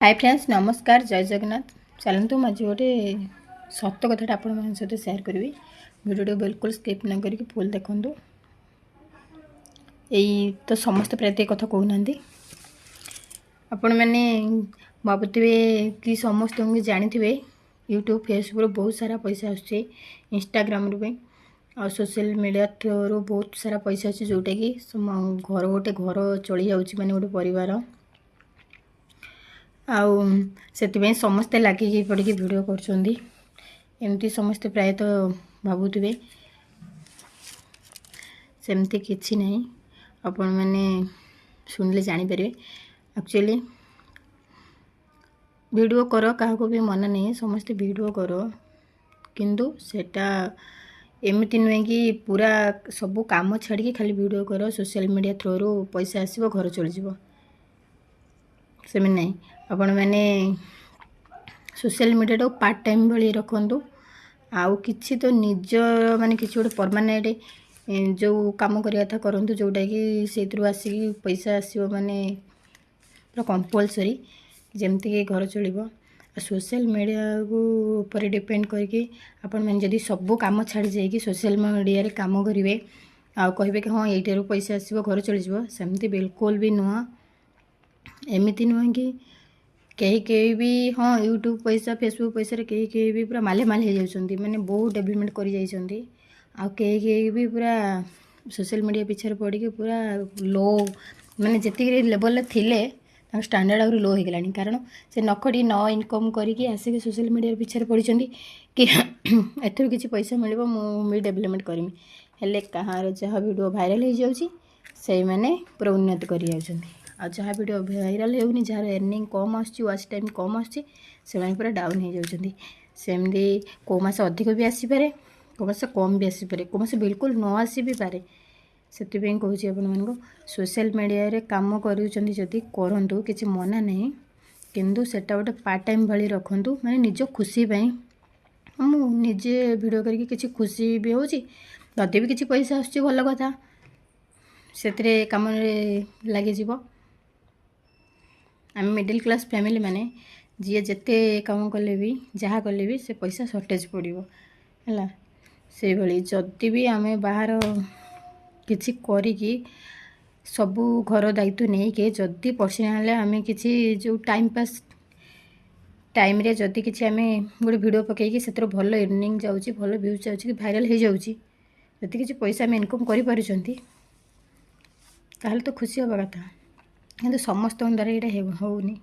High friends, ନମସ୍କାର, ଜୟ ଜଗନ୍ନାଥ। ଚାଲନ୍ତୁ, ମୁଁ ଆଜି ଗୋଟେ ସତ କଥାଟା ଆପଣମାନଙ୍କ ସହିତ ସେୟାର କରିବି। ଭିଡ଼ିଓଟିକୁ ବିଲକୁଲ ସ୍କିପ୍ ନ କରିକି ଫୁଲ୍ ଦେଖନ୍ତୁ। ଏଇ ତ ସମସ୍ତେ ପ୍ରାୟତଃ ଏ କଥା କହୁନାହାନ୍ତି। ଆପଣମାନେ ଭାବୁଥିବେ କି ସମସ୍ତଙ୍କୁ ଜାଣିଥିବେ, ୟୁଟ୍ୟୁବ୍, ଫେସବୁକ୍ରୁ ବହୁତ ସାରା ପଇସା ଆସୁଛି, ଇନଷ୍ଟାଗ୍ରାମରୁ ବି ଆଉ ସୋସିଆଲ ମିଡ଼ିଆ ଥ୍ରୋରୁ ବହୁତ ସାରା ପଇସା ଆସୁଛି, ଯେଉଁଟାକି ଘର ଗୋଟେ ଘର ଚଳିଯାଉଛି, ମାନେ ଗୋଟେ ପରିବାର। ଆଉ ସେଥିପାଇଁ ସମସ୍ତେ ଲାଗିକି ପଡ଼ିକି ଭିଡ଼ିଓ କରୁଛନ୍ତି, ଏମିତି ସମସ୍ତେ ପ୍ରାୟତଃ ଭାବୁଥିବେ। ସେମିତି କିଛି ନାହିଁ, ଆପଣମାନେ ଶୁଣିଲେ ଜାଣିପାରିବେ। ଆକ୍ଚୁଆଲି ଭିଡ଼ିଓ କର, କାହାକୁ ବି ମନା ନାହିଁ, ସମସ୍ତେ ଭିଡ଼ିଓ କର। କିନ୍ତୁ ସେଇଟା ଏମିତି ନୁହେଁ କି ପୁରା ସବୁ କାମ ଛାଡ଼ିକି ଖାଲି ଭିଡ଼ିଓ କର, ସୋସିଆଲ ମିଡ଼ିଆ ଥ୍ରୋରୁ ପଇସା ଆସିବ, ଘର ଚଳିଯିବ, ସେମିତି ନାହିଁ। ଆପଣମାନେ ସୋସିଆଲ ମିଡ଼ିଆଟାକୁ ପାର୍ଟ ଟାଇମ୍ ଭଳି ରଖନ୍ତୁ। ଆଉ କିଛି ତ ନିଜ ମାନେ କିଛି ଗୋଟେ ପରମାନେଣ୍ଟ ଯେଉଁ କାମ କରିବା କଥା କରନ୍ତୁ, ଯେଉଁଟାକି ସେଇଥିରୁ ଆସିକି ପଇସା ଆସିବ, ମାନେ ପୁରା କମ୍ପଲସରି, ଯେମିତିକି ଘର ଚଳିବ। ଆଉ ସୋସିଆଲ ମିଡ଼ିଆକୁ ଉପରେ ଡିପେଣ୍ଡ କରିକି ଆପଣମାନେ ଯଦି ସବୁ କାମ ଛାଡ଼ି ଯାଇକି ସୋସିଆଲ ମିଡ଼ିଆରେ କାମ କରିବେ ଆଉ କହିବେ କି ହଁ, ଏଇଟାରୁ ପଇସା ଆସିବ, ଘର ଚଳିଯିବ, ସେମିତି ବିଲକୁଲ ବି ନୁହଁ। ଏମିତି ନୁହେଁ କି କେହି କେହି ବି, ହଁ, ୟୁଟ୍ୟୁବ୍ ପଇସା, ଫେସବୁକ୍ ପଇସାରେ କେହି କେହି ବି ପୁରା ମାଲେ ମାଲ ହେଇଯାଉଛନ୍ତି, ମାନେ ବହୁତ ଡେଭଲପମେଣ୍ଟ କରିଯାଇଛନ୍ତି। ଆଉ କେହି କେହି ବି ପୁରା ସୋସିଆଲ ମିଡ଼ିଆ ପିଛାରେ ପଡ଼ିକି ପୁରା ଲୋ, ମାନେ ଯେତିକି ଲେବଲ୍ରେ ଥିଲେ ତାଙ୍କ ଷ୍ଟାଣ୍ଡାର୍ଡ଼ ଆହୁରି ଲୋ ହେଇଗଲାଣି। କାରଣ ସେ ନଖଟି ନ ଇନକମ୍ କରିକି ଆସିକି ସୋସିଆଲ ମିଡ଼ିଆର ପିଛାରେ ପଡ଼ିଛନ୍ତି କି ଏଥିରୁ କିଛି ପଇସା ମିଳିବ, ମୁଁ ବି ଡେଭଲପମେଣ୍ଟ କରିମି। ହେଲେ କାହାର ଯାହା ଭିଡ଼ିଓ ଭାଇରାଲ୍ ହେଇଯାଉଛି, ସେଇମାନେ ପୁରା ଉନ୍ନତି କରିଯାଉଛନ୍ତି। ଆଉ ଯାହା ଭିଡ଼ିଓ ଭାଇରାଲ୍ ହେଉନି, ଯାହାର ଏର୍ଣ୍ଣିଂ କମ୍ ଆସୁଛି, ୱାଚ୍ ଟାଇମ୍ କମ୍ ଆସୁଛି, ସେମାନେ ପୁରା ଡାଉନ୍ ହେଇଯାଉଛନ୍ତି। ସେମିତି କେଉଁ ମାସ ଅଧିକ ବି ଆସିପାରେ, କେଉଁ ମାସ କମ୍ ବି ଆସିପାରେ, କେଉଁ ମାସ ବିଲକୁଲ ନ ଆସି ବି ପାରେ। ସେଥିପାଇଁ କହୁଛି ଆପଣମାନଙ୍କୁ, ସୋସିଆଲ ମିଡ଼ିଆରେ କାମ କରୁଛନ୍ତି ଯଦି କରନ୍ତୁ, କିଛି ମନା ନାହିଁ। କିନ୍ତୁ ସେଇଟା ଗୋଟେ ପାର୍ଟ ଟାଇମ୍ ଭଳି ରଖନ୍ତୁ, ମାନେ ନିଜ ଖୁସି ପାଇଁ। ମୁଁ ନିଜେ ଭିଡ଼ିଓ କରିକି କିଛି ଖୁସି ବି ହେଉଛି, ଯଦି ବି କିଛି ପଇସା ଆସୁଛି ଭଲ କଥା, ସେଥିରେ କାମରେ ଲାଗିଯିବ। ଆମେ ମିଡ଼ିଲ୍ କ୍ଲାସ୍ ଫ୍ୟାମିଲି, ମାନେ ଯିଏ ଯେତେ କାମ କଲେ ବି, ଯାହା କଲେ ବି ସେ ପଇସା ସର୍ଟେଜ୍ ପଡ଼ିବ, ହେଲା। ସେଇଭଳି ଯଦି ବି ଆମେ ବାହାର କିଛି କରିକି ସବୁ ଘର ଦାୟିତ୍ୱ ନେଇକି ଯଦି ପର୍ସନାଲି ଆମେ କିଛି ଯେଉଁ ଟାଇମ୍ ପାସ୍ ଟାଇମ୍ରେ ଯଦି କିଛି ଆମେ ଗୋଟେ ଭିଡ଼ିଓ ପକାଇକି ସେଥିରୁ ଭଲ ଏର୍ଣ୍ଣିଂ ଯାଉଛି, ଭଲ ଭ୍ୟୁଜ୍ ଯାଉଛି କି ଭାଇରାଲ୍ ହେଇଯାଉଛି, ଯଦି କିଛି ପଇସା ଆମେ ଇନକମ୍ କରିପାରୁଛନ୍ତି, ତାହେଲେ ତ ଖୁସି ହେବା କଥା। କିନ୍ତୁ ସମସ୍ତଙ୍କ ଦ୍ୱାରା ଏଇଟା ହେଉନି।